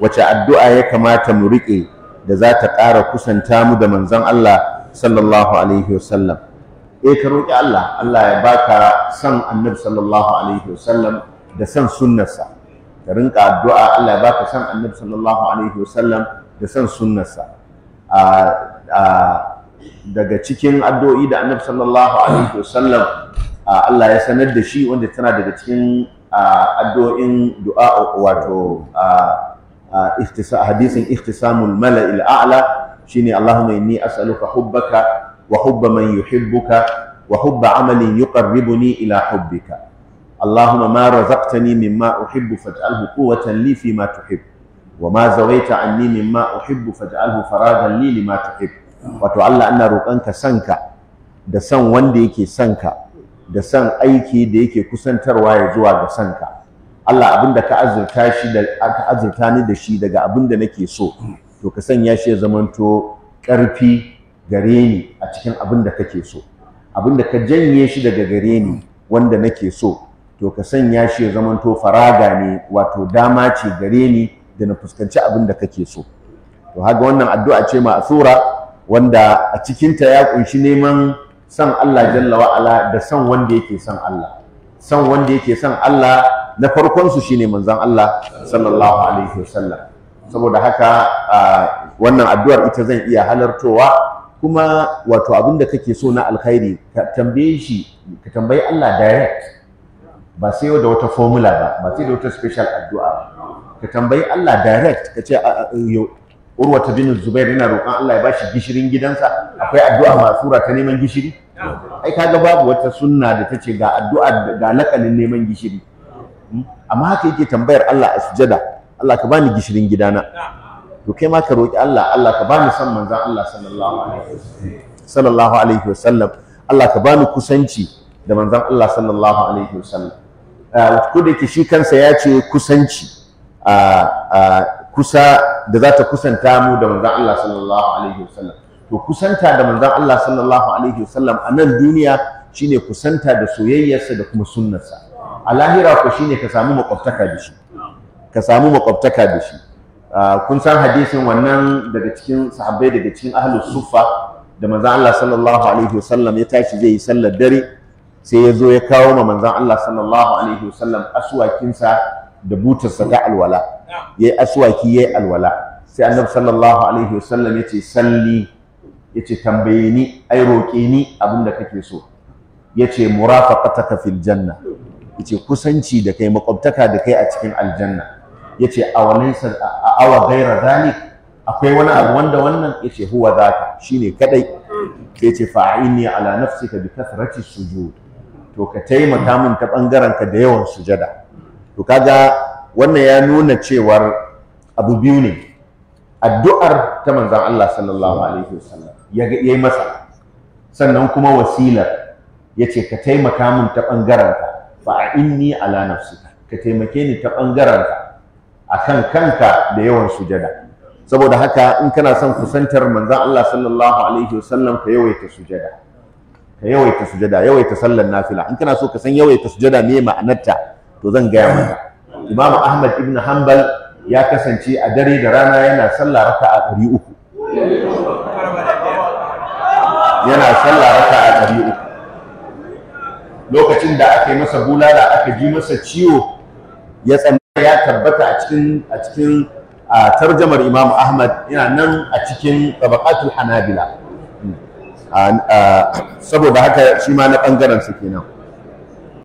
Wace addu'a ya kamata mu riƙe da za ta ƙara kusanta mu da manzon Allah sallallahu alaihi wasallam? Eh, ka roƙi Allah, Allah ya baka san Annabi sallallahu alaihi wasallam da san sunnarsa. Ka rinka addu'a Allah ya baka san Annabi sallallahu alaihi wasallam da san sunnarsa. Daga cikin addu'o'i da Annabi sallallahu alaihi wasallam Allah ya sanar da shi, wanda tana daga cikin addu'o'in du'a, wato hadisin ikhtisamul mala'il a'la, shine Allahumma inni as'aluka hubbaka wa hubba man yuhibbuka wa hubba amalin yuqarribuni ila hubbika. Allahumma ma razaqtani mimma uhibbu faj'alhu quwwatan li fi ma tuhib, wa ma zawaita anni mimma uhibbu faj'alhu faragan li lima tuhib. Wato Allah, ina roƙonka sanka da san wanda yake sanka da san aiki da yake kusantarwa ya zuwa ga sanka. Allah, abinda ka azurta shi da aka azurta ni da shi daga abinda nake so, to ka sanya shi ya zamanto ƙarfi gare ni a cikin abinda kake so. Abinda ka janye shi daga gare ni wanda nake so, to ka sanya shi ya zamanto faraga ne, wato dama ce gare ni da na fuskanci abinda kake so. To haka wannan addu'a ce ma'asura, wanda a cikinta ya kunshi neman san Allah jalla wa'ala da san wanda yake san Allah. San wanda yake san Allah na farkon su shine manzon Allah sallallahu alaihi wasallam. Saboda haka wannan addu'ar ita zan iya halartowa. Kuma wato abinda kake so na alkhairi, ka tambaye shi, ka tambayi Allah direct, ba sai da wata formula ba, ba sai da wata special addu'a ba. Ka tambayi Allah direct, ka ce Urwata bin Zubair yana roƙon Allah ya bashi gishirin gidansa. Akwai addu'a masura ta neman gishiri? Ai kaga babu wata sunna da tace ga addu'a ga lakanin neman gishiri. Amma haka yake tambayar Allah a sujada, Allah ka bani gishirin gidana. To kai ma ka roƙi Allah, Allah ka bani san manzon Allah sallallahu alaihi wasallam, Allah ka bani kusanci da manzon Allah sallallahu alaihi wasallam. Ko da yake shi kansa ya ce kusanci kusa da za ta kusanta mu da manzon Allah sallallahu alaihi wasallam. To kusanta da manzon Allah sallallahu alaihi wasallam a nan duniya shine kusanta da soyayyarsa da kuma sunnarsa. A lahira ko shine ka samu makwabtaka da shi, ka samu makwabtaka da shi. Kun san hadisin wannan daga cikin sahabbai, daga cikin ahlus suffa, da manzon Allah sallallahu alaihi wasallam ya tashi zai yi sallar dare, sai ya zo ya kawo ma manzon Allah sallallahu alaihi wasallam aswakinsa da butarsa ta alwala. Yayi aswaki, yayi alwala. Sai Annabi sallallahu alaihi wasallam yace salli, yace tambaye ni, ai roƙe ni abinda kake so. Yace murafaqataka fil janna, yace kusanci da kai, makwabtaka da kai a cikin aljanna. Yace awalaysa awa ghaira zalik, akwai wani abu wanda wannan? Yace huwa zaka, shine kadai. Sai yace fa'inni ala nafsika bi kathrati sujud, to ka taimaka min ta bangaren ka da yawan sujada. To kaga wannan ya nuna cewar abu biyu ne. Addu'ar ta manzon Allah sallallahu alaihi wasallam ya yi masa, sannan kuma wasilar yace ka taimaka min ta bangaren ka, fa'inni ala nafsika, ka taimake ni ta bangaren ka akan kanka da yawan sujada. Saboda haka in kana son kusantar manzon Allah sallallahu alaihi wasallam, ka yawaita sujada, ka yawaita sujada, yawaita sallar nafila. In kana so ka san yawaita sujada me ma'anarta, to zan gaya maka. Imam Ahmad ibn Hanbal ya kasance a dare da rana yana sallah raka'a 300. Yana sallah raka'a 300. Lokacin da aka yi masa bulala, aka ji masa ciwo, ya tsanna, ya tabbata a cikin tarjamar Imam Ahmad, yana nan a cikin Tabaqatul Hanabila. Saboda haka shi ma na bangaren su kenan.